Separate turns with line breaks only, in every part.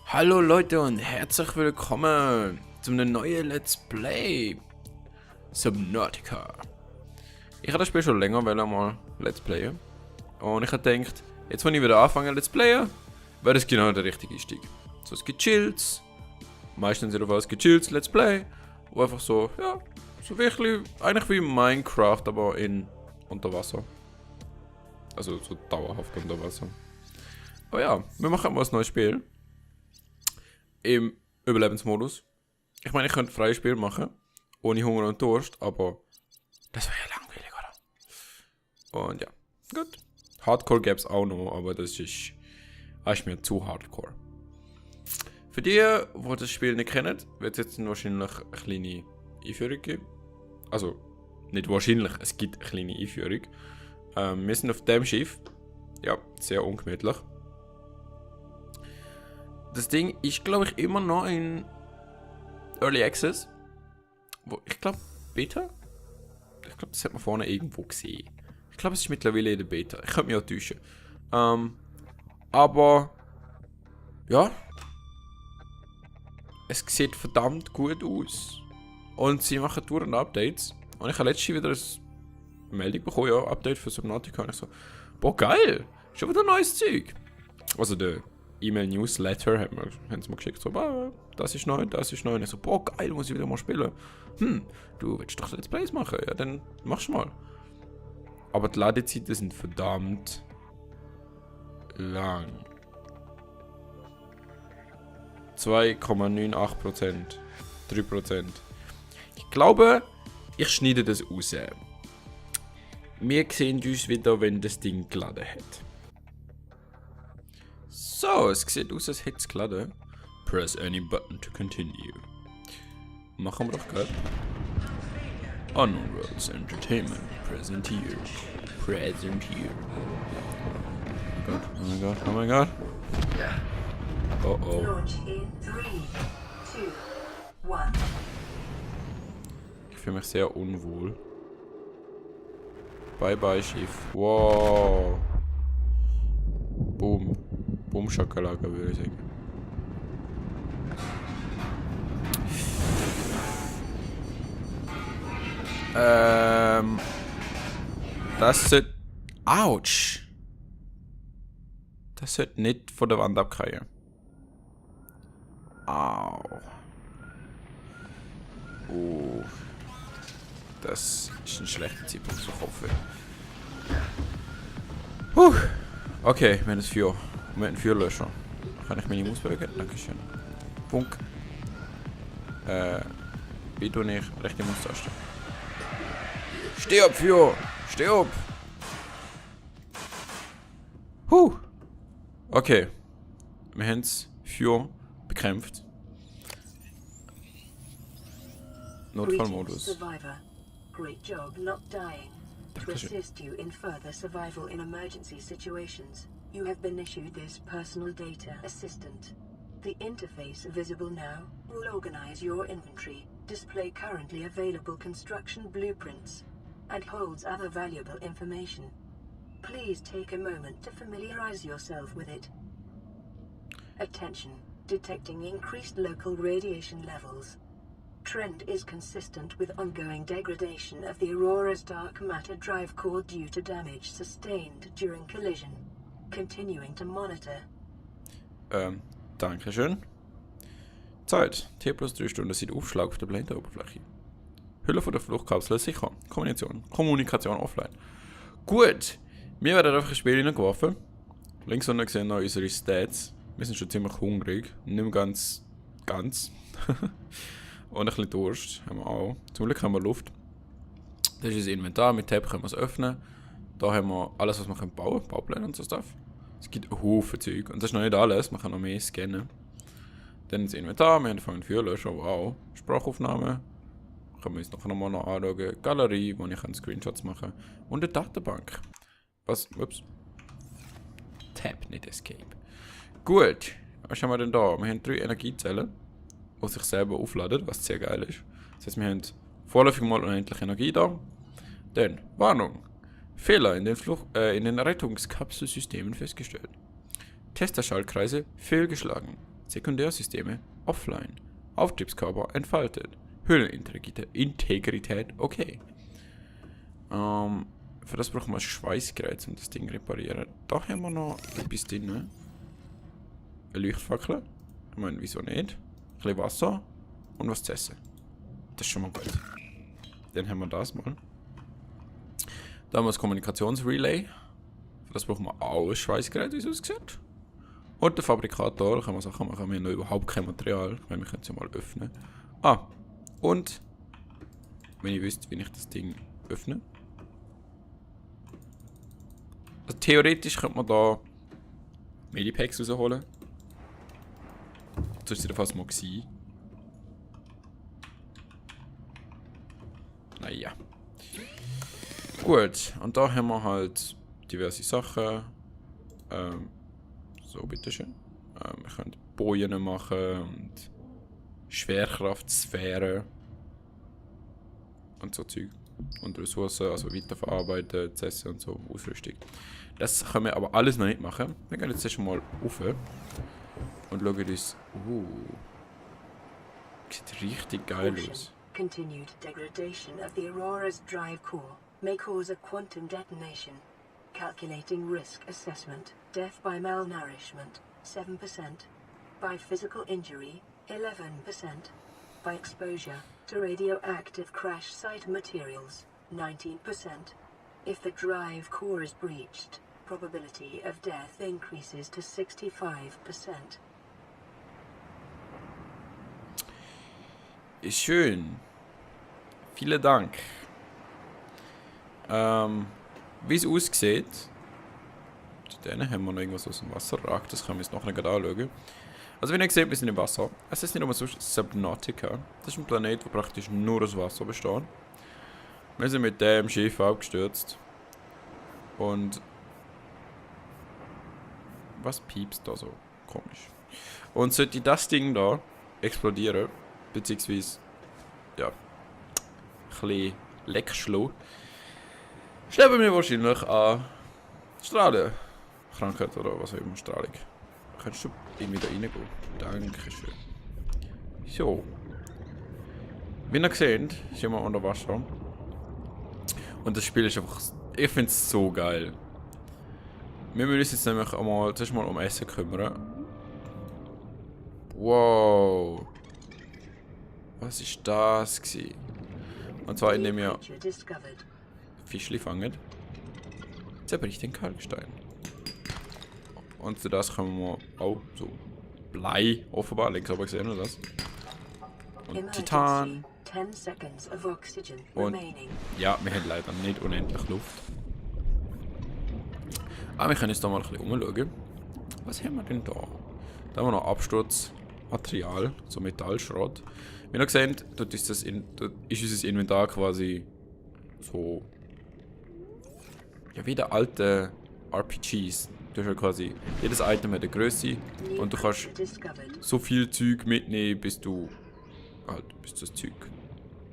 Hallo Leute und herzlich willkommen zu einem neuen Let's Play Subnautica. Ich habe das Spiel schon länger mal Let's Playen und ich habe gedacht, jetzt wenn ich wieder anfange Let's Playen, wäre das genau der richtige Einstieg. So ein gechilltes, meistens jedenfalls gechilltes Let's Play, wo einfach so, ja, so wirklich, eigentlich wie Minecraft, aber in Unterwasser. Also so dauerhaft unter Wasser. Aber ja, wir machen mal ein neues Spiel. Im Überlebensmodus. Ich meine, ich könnte freies Spiel machen, ohne Hunger und Durst, aber das wäre ja langweilig, oder? Und ja, gut. Hardcore gäbe es auch noch, aber das ist mir zu hardcore. Für die das Spiel nicht kennen, wird es jetzt wahrscheinlich eine kleine Einführung geben. Also, nicht wahrscheinlich, es gibt eine kleine Einführung. Wir sind auf dem Schiff. Ja, sehr ungemütlich. Das Ding ist, glaube ich, immer noch in Early Access. Ich glaube, Beta? Ich glaube, das hat man vorne irgendwo gesehen. Ich glaube, es ist mittlerweile in der Beta. Ich könnte mich auch täuschen. Aber, ja. Es sieht verdammt gut aus. Und sie machen dauernd Updates. Und ich habe letztens wieder eine Meldung bekommen, ja, Update für Subnautica. Und ich so, boah, geil! Schon wieder neues Zeug. Also der E-Mail-Newsletter haben sie mir geschickt, so, das ist neu, das ist neu. Und ich so, boah, geil, muss ich wieder mal spielen. Du willst doch Let's Plays machen? Ja, dann mach's mal. Aber die Ladezeiten sind verdammt lang. 2,98%. 3%. Ich glaube, ich schneide das raus. Wir sehen uns wieder, wenn das Ding geladen hat. So, es sieht aus, als hätte es geladen. Press any button to continue. Machen wir doch gerade. Unknownworlds Entertainment. Present here. Present here. Oh mein Gott, oh mein Gott. Oh oh. Ich fühle mich sehr unwohl. Bye bye Schiff. Wow. Boom. Boom Schakalaka würde ich sagen. Das sollte... Autsch! Das sollte nicht von der Wand abkriegen. Au. Oh. Das ist ein schlechter Zeitpunkt zu hoffen. Okay, wir haben das Feuer. Wir haben einen Feuerlöscher. Kann ich meine Maus bewegen? Dankeschön. Punk. Wie tue ich rechte Maustaste? Steh ab, Feuer! Steh ab! Okay. Wir haben das Feuer bekämpft. Notfallmodus.
Great job not dying. To assist you in further survival in emergency situations, you have been issued this personal data assistant. The interface visible now will organize your inventory, display currently available construction blueprints, and holds other valuable information. Please take a moment to familiarize yourself with it. Attention, detecting increased local radiation levels. Trend is consistent with ongoing degradation of the Aurora's dark matter drive core due to damage sustained during collision. Continuing to monitor.
Dankeschön. Zeit. T plus 3 Stunden sieht Aufschlag auf der Blende-Oberfläche. Hülle von der Fluchtkapsel sicher. Kommunikation offline. Gut. Wir werden einfach ein Spiel hineingeworfen. Links unten sehen noch unsere Stats. Wir sind schon ziemlich hungrig. Nicht mehr ganz. Und ein bisschen Durst haben wir auch. Zum Glück haben wir Luft. Das ist das Inventar. Mit Tab können wir es öffnen. Da haben wir alles, was wir bauen können. Baupläne und so Stuff. Es gibt einen Haufen Zeug. Und das ist noch nicht alles. Man kann noch mehr scannen. Dann das Inventar. Wir haben einen Feuerlöscher. Wow. Sprachaufnahme. Können wir uns nachher nochmal anschauen. Galerie, wo ich Screenshots machen kann. Und eine Datenbank. Was? Ups. Tab, nicht Escape. Gut. Was haben wir denn da? Wir haben 3 Energiezellen, die sich selber aufladen, was sehr geil ist. Das heißt, wir haben vorläufig mal unendlich Energie da. Dann, Warnung. Fehler in den Rettungskapselsystemen festgestellt. Testerschaltkreise fehlgeschlagen. Sekundärsysteme offline. Auftriebskörper entfaltet. Höhlenintegrität okay. Für das brauchen wir ein Schweißgerät, um das Ding zu reparieren. Da haben wir noch etwas drin. Eine Leuchtfackel. Ich meine, wieso nicht? Ein bisschen Wasser und was zu essen. Das ist schon mal gut. Dann haben wir das mal. Da haben wir das Kommunikationsrelay. Für das brauchen wir auch ein Schweißgerät, wie es aussieht. Und der Fabrikator, da können wir Sachen machen. Wir haben noch überhaupt kein Material. Ich meine, wir können es ja mal öffnen. Und wenn ihr wisst, wie ich das Ding öffne. Also theoretisch könnte man da Medipacks rausholen. Das ist ja fast mal gewesen. Naja. Gut, und da haben wir halt diverse Sachen. So, bitteschön. Wir können Bojen machen und Schwerkraftsphären und so Zeug. Und Ressourcen, also weiterverarbeiten, zu essen und so, Ausrüstung. Das können wir aber alles noch nicht machen. Wir gehen jetzt erst mal rauf und schauen uns. Sieht richtig geil aus.
Continued degradation of the Aurora's drive core may cause a quantum detonation. Calculating risk assessment. Death by malnourishment, 7%. By physical injury, 11%. By exposure to radioactive crash site materials, 19%. If the drive core is breached, probability of death increases to 65%.
Ist schön. Vielen Dank. Wie es aussieht, dann haben wir noch irgendwas aus dem Wasser ragt. Das können wir uns noch nicht anschauen. Also wie ihr seht, wir sind im Wasser. Es ist nicht nur so Subnautica. Das ist ein Planet, der praktisch nur aus Wasser besteht. Wir sind mit dem Schiff abgestürzt. Und was piepst da so? Komisch. Und sollte das Ding da explodieren, beziehungsweise ja, ein bisschen leck schlagen, sterben wir wahrscheinlich an Strahlenkrankheit oder was auch immer, Strahlung. Kannst du irgendwie da reingehen? Dankeschön. So. Wie ihr seht, sind wir unter Wasser. Und das Spiel ist einfach, ich finde es so geil. Wir müssen uns jetzt nämlich zuerst mal um Essen kümmern. Wow. Was ist das gewesen? Und zwar indem wir Fischli fangen. Zerbricht den Kalkstein. Und zu das können wir auch so Blei offenbar, links aber gesehen oder das? Und Titan. Und ja, wir haben leider nicht unendlich Luft. Aber wir können jetzt da mal ein bisschen umschauen. Was haben wir denn da? Da haben wir noch Absturzmaterial, so Metallschrott. Wie ihr seht, dort ist unser Inventar quasi so. Ja, wie der alte RPGs. Du hast ja quasi, jedes Item hat eine Größe und du kannst so viel Zeug mitnehmen, bis das Zeug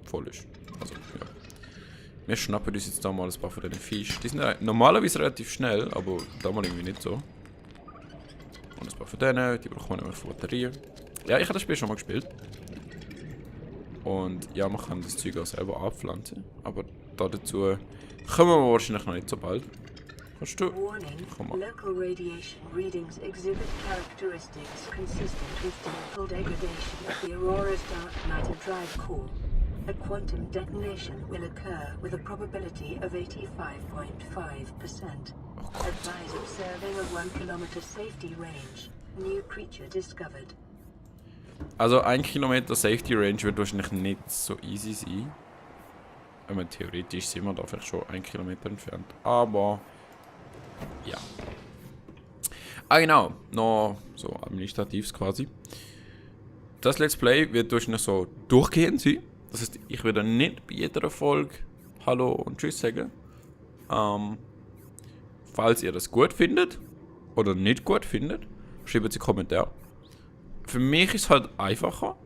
voll ist. Also, ja. Wir schnappen uns jetzt da mal ein paar von diesen Fischen. Die sind normalerweise relativ schnell, aber da mal irgendwie nicht so. Und ein paar von denen, die brauchen wir nämlich für Batterien. Ja, ich habe das Spiel schon mal gespielt. Und ja, man kann das Zeug auch selber abpflanzen. Aber dazu kommen wir wahrscheinlich noch nicht so bald. Kannst du? Komm mal.
Local radiation readings exhibit characteristics consistent with chemical degradation of the Aurora's dark matter drive core. A quantum detonation will occur with a probability of 85.5%. Advise observing a 1 kilometer safety range. New creature discovered.
Also 1 Kilometer Safety Range wird wahrscheinlich nicht so easy sein. Ich meine, theoretisch sind wir da vielleicht schon 1 Kilometer entfernt. Aber ja. Genau, noch so administrativ quasi. Das Let's Play wird wahrscheinlich so durchgehend sein. Das heißt, ich werde nicht bei jeder Folge Hallo und Tschüss sagen. Falls ihr das gut findet oder nicht gut findet, schreibt es in die Kommentare. Für mich ist es halt einfacher,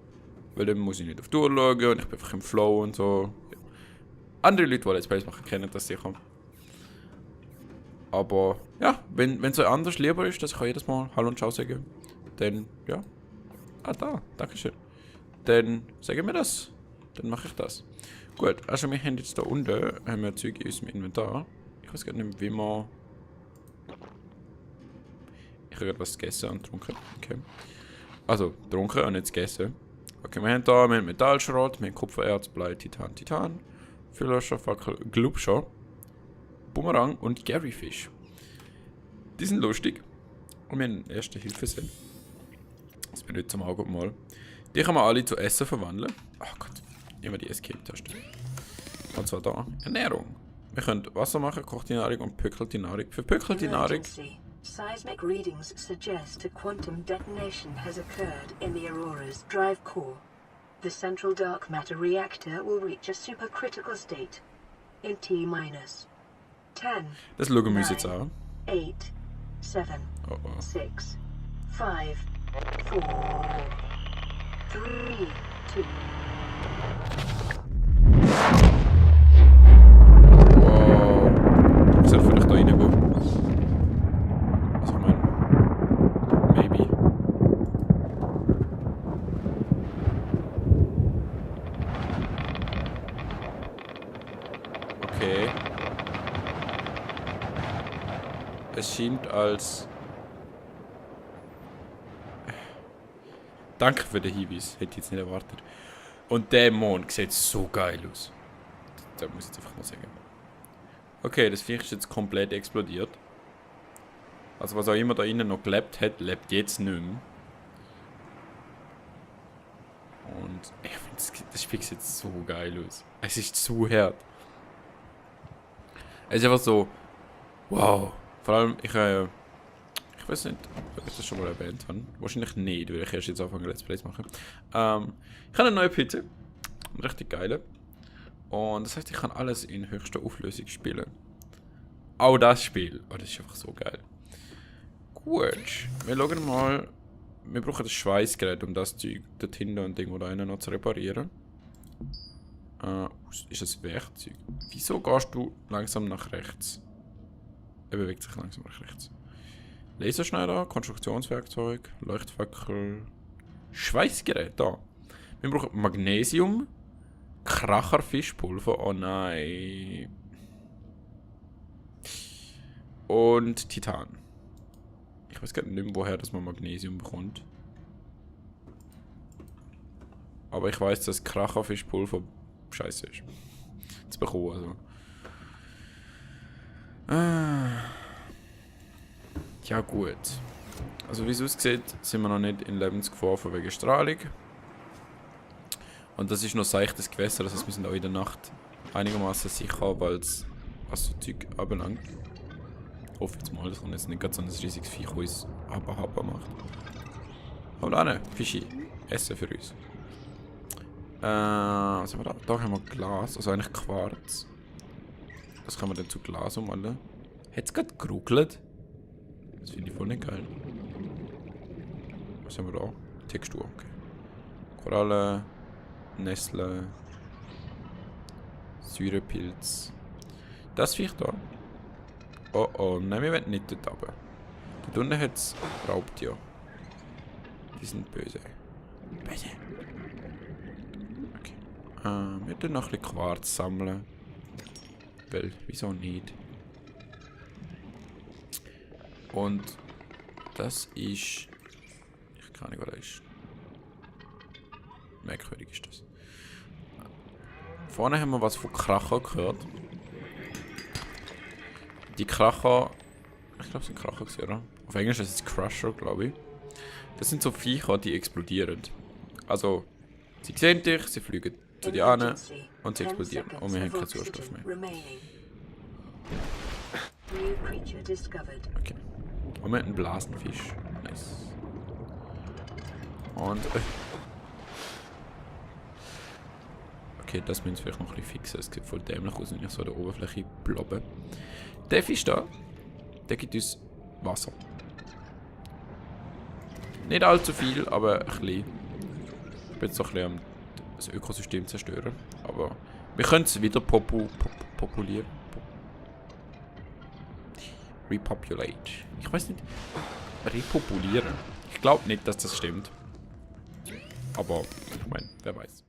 weil dann muss ich nicht auf die Tour schauen und ich bin einfach im Flow und so. Andere Leute, die Let's Plays machen, kennen das sicher. Aber ja, wenn es euch anders lieber ist, dass ich jedes Mal Hallo und Ciao sagen, dann ja, Ah, da. Dankeschön. Dann sagen wir das. Dann mache ich das. Gut, also wir haben jetzt da unten haben wir Zeug in unserem Inventar. Ich weiß gar nicht, wie man... Ich habe gerade was gegessen und getrunken. Okay. Also, getrunken und nicht gegessen. Okay, wir haben Metallschrott, wir haben Kupfererz, Blei, Titan, Füllerscher, Fackel, Glubscher, Bumerang und Garyfish. Die sind lustig. Und wir haben einen Erste-Hilfe-Set. Das benutzen wir auch mal. Die kann man alle zu Essen verwandeln. Oh Gott, immer die Escape-Taste. Und zwar da, Ernährung. Wir können Wasser machen, kochte Nahrung und pökelte Nahrung. Für pökelte Nahrung.
Seismic readings suggest a quantum detonation has occurred in the Aurora's drive core. The central dark matter reactor will reach a supercritical state in T-minus 10.
Das schauen wir uns jetzt an.
8, 7,
Oh oh.
6, 5, 4, 3, 2.
Wow. Ich soll vielleicht da reingehen. Also ich meine, maybe. Okay. Es scheint als... Danke für den Hinweis, hätte ich jetzt nicht erwartet. Und der Mond sieht so geil aus. Das muss ich jetzt einfach mal sagen. Okay, das Viech ist jetzt komplett explodiert. Also was auch immer da innen noch gelebt hat, lebt jetzt nicht mehr. Und ich finde, das Spiel sieht so geil aus. Es ist zu hart. Es ist einfach so... Wow. Vor allem, ich weiß nicht, ob ich das schon mal erwähnt habe. Wahrscheinlich nicht, weil ich erst jetzt anfange, Let's Plays machen. Ich habe eine neue PC. Eine richtig geile. Und das heißt, ich kann alles in höchster Auflösung spielen. Auch das Spiel. Oh, das ist einfach so geil. Gut. Wir schauen mal. Wir brauchen das Schweißgerät, um das Zeug dort hinten und irgendwo da noch zu reparieren. Ist das Werkzeug? Wieso gehst du langsam nach rechts? Er bewegt sich langsam nach rechts. Laserschneider, Konstruktionswerkzeug, Leuchtfackel, Schweißgerät, da. Wir brauchen Magnesium, Kracherfischpulver, oh nein. Und Titan. Ich weiß gar nicht mehr, woher dass man Magnesium bekommt. Aber ich weiß, dass Kracherfischpulver scheiße ist. Zu bekommen, also. Ja gut. Also wie es aussieht, sind wir noch nicht in Lebensgefahr von wegen Strahlung. Und das ist noch seichtes Gewässer, das heißt, wir sind auch in der Nacht einigermaßen sicher, weil es was so Zeug anbelangt. Ich hoffe jetzt mal, dass man jetzt nicht gerade so ein riesiges Viech, das uns Happa macht. Aber nein, Fischi. Essen für uns. Was haben wir da? Da haben wir Glas, also eigentlich Quarz. Das kann man dann zu Glas umwandeln. Hat es gerade geruckelt? Das finde ich voll nicht geil. Was haben wir da? Textur, okay. Koralle, Nestle, Säurepilz. Das Viech da. Oh oh, nein, wir wollen nicht dort runter. Dort unten hat es Raubtiere. Die sind böse. Böse. Okay. Wir tun noch ein bisschen Quarz sammeln. Weil, wieso nicht? Und das ist... Ich kann nicht, was das ist. Merkwürdig ist das. Vorne haben wir was von Kracher gehört. Die Kracher... Ich glaube, es sind Kracher gewesen, oder? Auf Englisch ist es Crusher, glaube ich. Das sind so Viecher, die explodieren. Also, sie sehen dich, sie fliegen zu dir an und sie explodieren. Und wir haben keinen Sauerstoff mehr. Okay. Und wir haben einen Blasenfisch. Nice. Und... Okay, das müssen wir vielleicht noch ein bisschen fixen. Es sieht voll dämlich aus, wenn ich so an der Oberfläche blobbe. Der Fisch da, der gibt uns Wasser. Nicht allzu viel, aber ein bisschen. Ich bin jetzt so ein bisschen am das Ökosystem zerstören. Aber wir können es wieder populieren. Repopulate. Ich weiß nicht. Repopulieren. Ich glaube nicht, dass das stimmt. Aber ich meine, wer weiß.